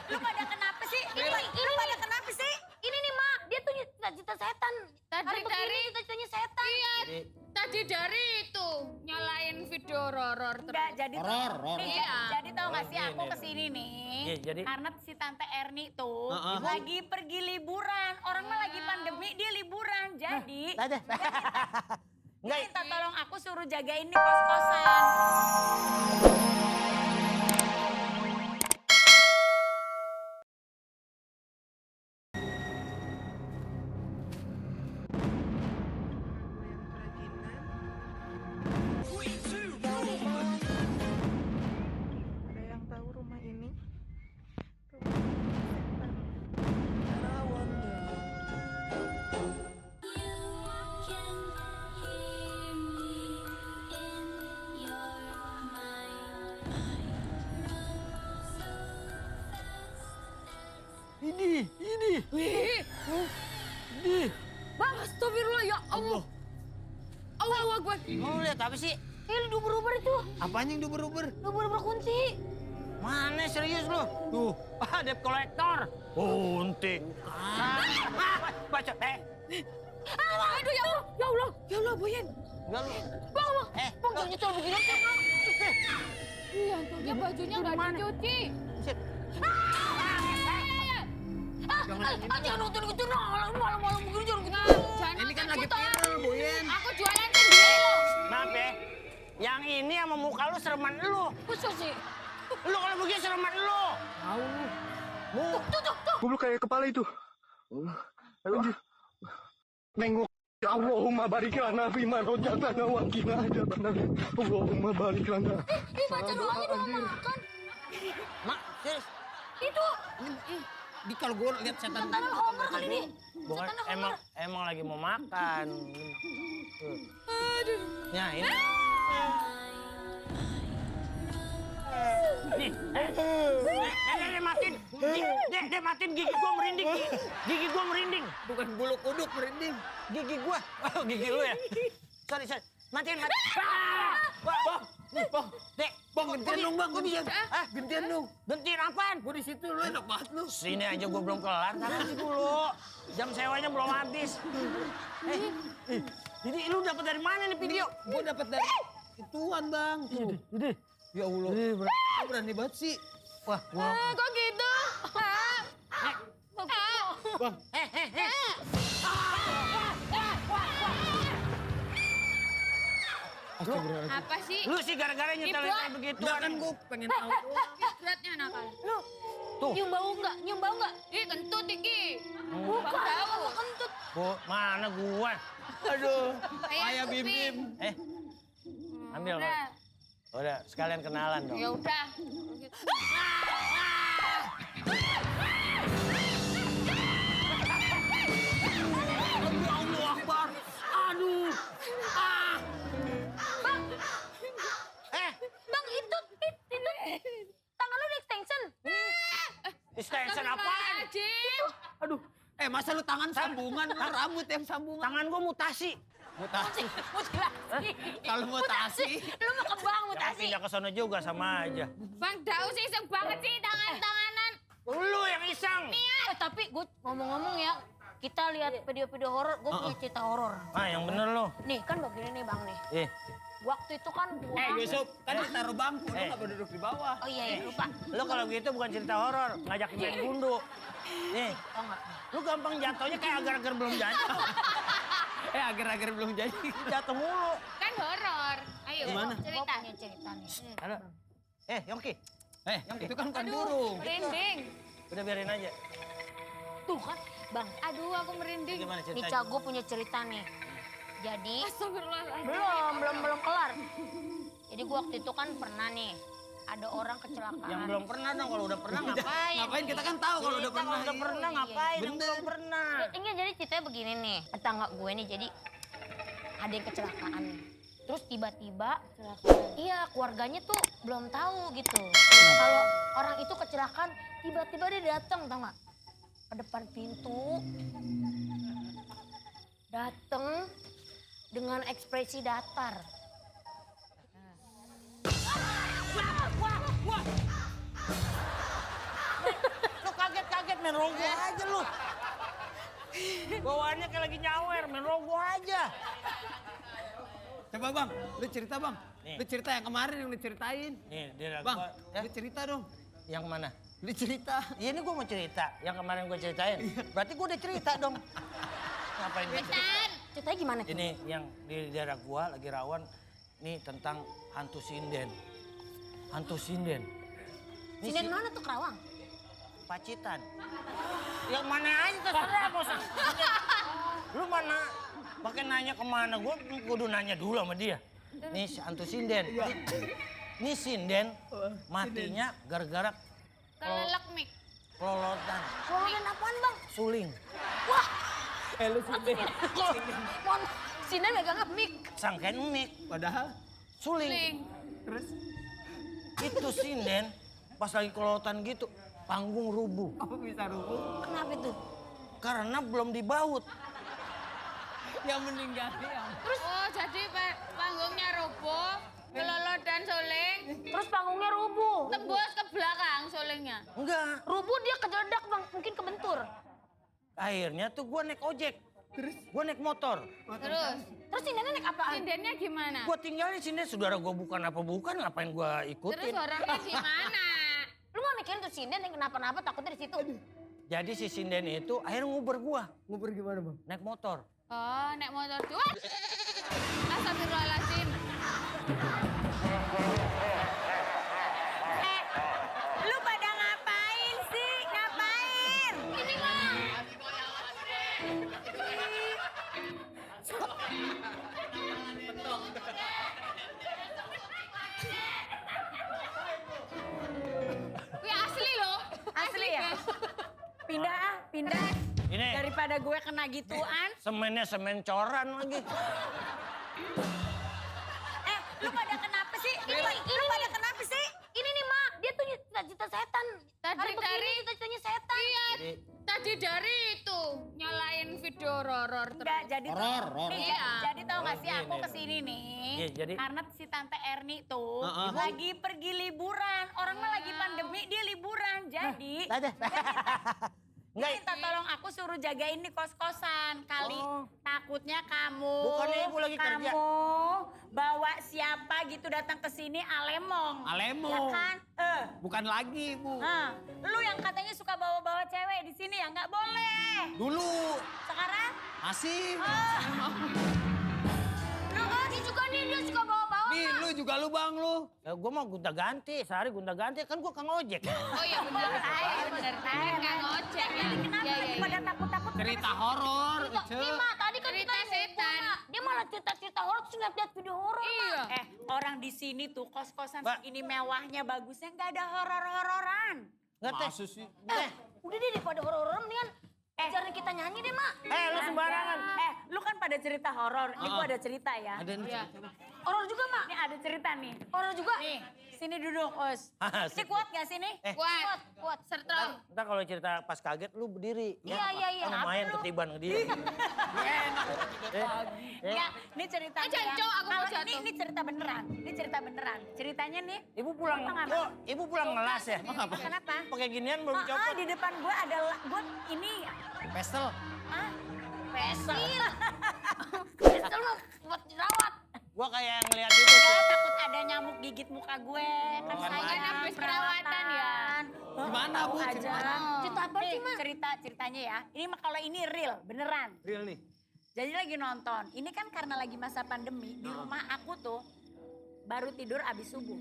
Lu pada kenapa sih? Lu pada kenapa sih? Ini nih Mak, dia tuh cita-cita setan. Hari begini cita-citanya setan. Iya, tadi dari itu nyalain video horor terus. Enggak, jadi Horor. nih, Iya. jadi tau gak sih aku Ini. kesini nih. Iya, jadi- Karena si Tante Erni tuh lagi pergi liburan. Orang mah lagi pandemi, dia liburan. Jadi, Tante. dia minta tolong aku suruh jagain di kos-kosan. Ada yang tahu rumah ini? Ini. Bang, astagfirullah ya Allah. Allahu Akbar. Mau lihat apa sih? Ini duber-duber itu, Apanya yang duber-duber? duber-duber kunti. Mana serius lu? Tuh, debt collector. Kunti. Baca, Aduh ya Allah, ya Allah, ya Allah, Boyen. Enggak lu. Bang, Bang, jangan nyetol begini kan, Bang. iya, untungnya bajunya nggak dicuci. Buset. Jangan nonton gitu, malam-malam begini jangan gitu. Jangan Ini kan nonton lagi gitu, ah. viral, Boyen. Aku jualan sendiri loh. Maaf ya. Yang ini sama muka lu sereman lu. Masa sih? Lu kalau begini sereman lu. Tahu lu. Tuh. Goblok kayak kepala itu. Anjir. Nengok. Ya Allahumma barik lana fi ma rojatana wa qina adzabannar. Allahumma barik lana. Baca doanya dong, makan. Mak, serius. Itu, Di kalau gue lihat setan tangan Homer kali ini. bukan Setan emang lagi mau makan. Tuh. Ya ini. Nih, matiin. Matiin gigi gua merinding. Gigi gua merinding. Bukan bulu kuduk merinding. Gigi gua. Oh, gigi lu ya. Sorry. Matiin. Dek, Bang, gantian dong, Bang. Gua bisa. Gantian dong. Gantian apaan? Gua di situ, lu enak banget lu. Sini aja gua belum kelar. Tahan sih dulu. Jam sewanya belum habis. Jadi lu dapat dari mana nih video? Gua dapat dari ituan, Bang. Tuh. Ya Allah. Berani banget sih. Wah, Kok gitu? Bang. Apa sih? Lu sih gara-gara nyetelin kayak begitu. Kan gua pengen tahu. Beratnya nakal. Tuh. nyium bau enggak? Nyium bau enggak? Ih, kentut Iki. Bukan, kamu kentut. Mana gua? Aduh. Kayak Bim. Ambil, Bang. Udah. Udah, sekalian kenalan dong. Ya udah. Allahu Akbar. Aduh. Bang, itu tangan lu di extension. Extension apaan? Ajib. Aduh. Masa lu tangan sambungan, rambut yang sambungan. Tangan gua mutasi. Mutasi. Mutilasi. Kalau mutasi. Lu mau kembang Jangan mutasi. pindah ke sono juga sama aja. Bang Daus iseng banget sih tangan-tanganan. Lu yang iseng. Tapi gue ngomong-ngomong ya, kita lihat video-video horor, gue punya cerita horor. Yang bener lu. Nih, kan begini nih Bang nih. Waktu itu kan gua... Yusuf, kan ditaruh bangku, lu nggak boleh duduk di bawah. Oh iya, lupa. Lu kalau gitu bukan cerita horor, ngajak main gundu. Nih, Oh enggak. lu gampang jatuhnya kayak agar-agar belum jadi. Agar-agar belum jadi, jatuh mulu. Kan horor. Ayo, Gimana? Gue cerita. punya cerita nih. Halo. Yongki. Yongki. Itu kan bukan Aduh, burung. merinding. Udah biarin aja. Tuh kan, Bang. Aduh, aku merinding. Gimana Nih, ceritanya? gue punya cerita nih. Jadi, Astagfirullahaladzim. belum kelar. Jadi gue waktu itu kan pernah nih, ada orang kecelakaan. Yang belum pernah dong, kalau udah pernah ngapain? Ngapain kita kan tahu kalau udah pernah. Kalau udah pernah ngapain? Yang belum pernah. Ini jadi ceritanya begini nih, tetangga gue nih jadi ada yang kecelakaan nih. Terus tiba-tiba, iya keluarganya tuh belum tahu gitu. Kalau orang itu kecelakaan, tiba-tiba dia datang, tau gak? Ke depan pintu, datang dengan ekspresi datar. main rogo aja lu. Bawaannya kayak lagi nyawer, main rogo aja. Coba bang, lu cerita bang. Nih. Lu cerita yang kemarin yang lu ceritain. Nih, dia Bang, ya? lu cerita dong. Yang mana? Lu cerita. Iya ini gue mau cerita, yang kemarin gue ceritain. Berarti gue udah cerita dong. Ngapain gue cerita? Bentar. Ceritanya gimana tuh? Ini yang di daerah gua lagi rawan, nih tentang hantu sinden. Hantu sinden. Ini Sinden mana tuh Kerawang? Pacitan. Yang mana aja terserah bos. Lu mana? Pakai nanya kemana? Gue kudu nanya dulu sama dia. Nih si hantu sinden. Ini sinden matinya gara-gara Kelelek mik. kelolotan, Kelolotan apaan bang? suling. Wah, Lu Sinden. mohon Sinden megangnya mic. Sangkain mik, Padahal suling. Ling. terus Itu sinden pas lagi kelolotan gitu, panggung rubuh. apa bisa rubuh? Kenapa itu? Karena belum dibaut. Yang meninggal yang. Oh, jadi panggungnya roboh, kelolot dan soling, Terus panggungnya rubuh. tembus ke belakang solingnya. Enggak. Rubuh dia kejeledak bang, mungkin kebentur. Akhirnya tuh gue naik ojek. Terus Gue naik motor. Terus, Terus Sindennya naik apaan? sindennya gimana? Gue tinggalin sini, saudara gue bukan apa bukan, ngapain gue Terus ikutin. orangnya gimana? Lu gak mikirin tuh Sinden yang kenapa-napa takutnya di situ. Jadi si sinden itu akhirnya nguber gue, nguber gimana bang? naik motor. Oh, naik motor dua. Astagfirullahaladzim. Lu pada ngapain sih? Ngapain? Ini bang. Wih asli loh. Asli ya? Pindah ah, pindah. Ini Daripada gue kena gituan. semennya semen coran lagi. Lu pada kenapa sih? Lu pada kenapa sih? Ini nih mak, dia tuh cita-cita setan. Tadi Hari begini dari- cita-citanya setan. Iya, Jadi, tadi dari itu nyalain video horor terus. Enggak, jadi tuh. Nih, Iya. jadi tau gak sih Oh, aku gini, kesini nih. Iya, jadi- Karena si Tante Erni tuh Heeh. lagi pergi liburan. Orang mah lagi pandemi, dia liburan. Jadi, Ada. dia Enggak, minta tolong aku suruh jagain nih kos-kosan. Kali Oh. takutnya kamu. Bukannya ibu lagi kerja. Kamu bawa siapa gitu datang ke sini alemong. Alemong. Ya kan? Bukan lagi bu. Nah, lu yang katanya suka bawa-bawa cewek di sini ya nggak boleh. Dulu Sekarang? masih. Lu dia juga nih, dia suka bawa-bawa. Nih lu juga lu bang lu. gue mau gonta ganti, sehari gonta ganti kan gue kang ojek. Oh iya bener. Bener. Nggak ngojek ya. Kenapa Iya, lagi iya, pada iya. takut-takut? Cerita horor. Nih mak, tadi kan Cerita kita setan. Mak. Dia malah cerita-cerita horor terus lihat video horor. Iya. Orang di sini tuh kos-kosan Mbak. segini mewahnya bagusnya nggak ada horor-hororan. Nggak teh. Masa sih? Udah deh daripada horor-horor mendingan ajarin kita nyanyi deh mak. Lu sembarangan. Lu kan pada cerita horor. Ini gua ada cerita ya. Ada nih. Iya. Horor juga mak. Ini ada cerita nih. Horor juga. Nih, sini duduk, Us. Asik. Ini kuat gak sini? Kuat. Kuat. Sertrong. Ntar kalau cerita pas kaget lu berdiri. Iya. Kan lumayan Apa lu? ketiban ke dia. Ya, ini ceritanya. Jangan, Cok, aku mau Kalau jatuh. Ini cerita beneran. Ini cerita beneran. Ceritanya nih. Ibu pulang, Apa? ibu pulang ngelas ya? Kenapa? Pakai ginian belum Ah, copot. di depan gue ada gue ini. Pestel. Ah, pesel. Pesel mah buat dirawat. Gua kayak ngeliat itu. Gue takut ada nyamuk gigit muka gue. Kan Oh, saya kan habis perawatan ya. Gimana, Bu? Aja. Cerita. Cerita apa Nih, sih, Ma? ceritanya ya. Ini mah kalau ini real, beneran. Real nih. Jadi lagi nonton. Ini kan karena lagi masa pandemi, di rumah aku tuh baru tidur abis subuh.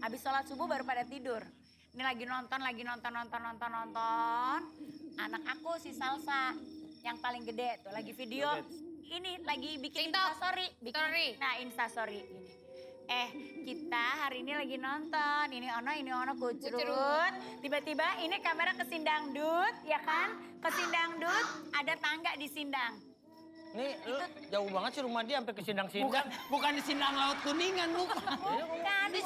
Abis sholat subuh baru pada tidur. Ini lagi nonton. Anak aku si Salsa yang paling gede tuh lagi video. Ini lagi bikin TikTok. instastory. Story. Nah instastory ini. Kita hari ini lagi nonton. Ini ono kucurut. Tiba-tiba ini kamera ke sindang dut, ya kan? Ke sindang dut, ada tangga di sindang. Nih, lu jauh banget sih rumah dia sampai ke Sindang-Sindang. Bukan di Sindang Laut Kuningan, bukan. Bukan, Di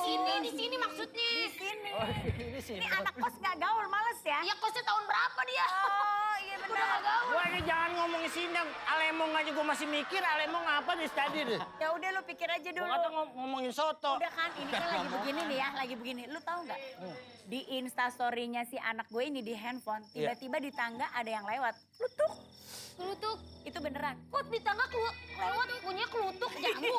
sini maksudnya. Di sini. Oh, ini sih. Ini anak kos nggak gaul, males ya? Ya kosnya tahun berapa dia? Oh iya Udah benar. gak gaul. Wah, ini jangan ngomongin Sindang. Alemong aja gue masih mikir, Alemong apa nih tadi deh. Ya udah lu pikir aja Gue dulu. kata ngomongin soto. Udah kan, ini kan lagi begini nih ya, lagi begini. Lu tahu nggak? Di instastory-nya si anak gue ini di handphone, Iya. tiba-tiba di tangga ada yang lewat. Lutuk, Kelutuk. itu beneran. Kok di tangga lewat punya kelutuk jamu?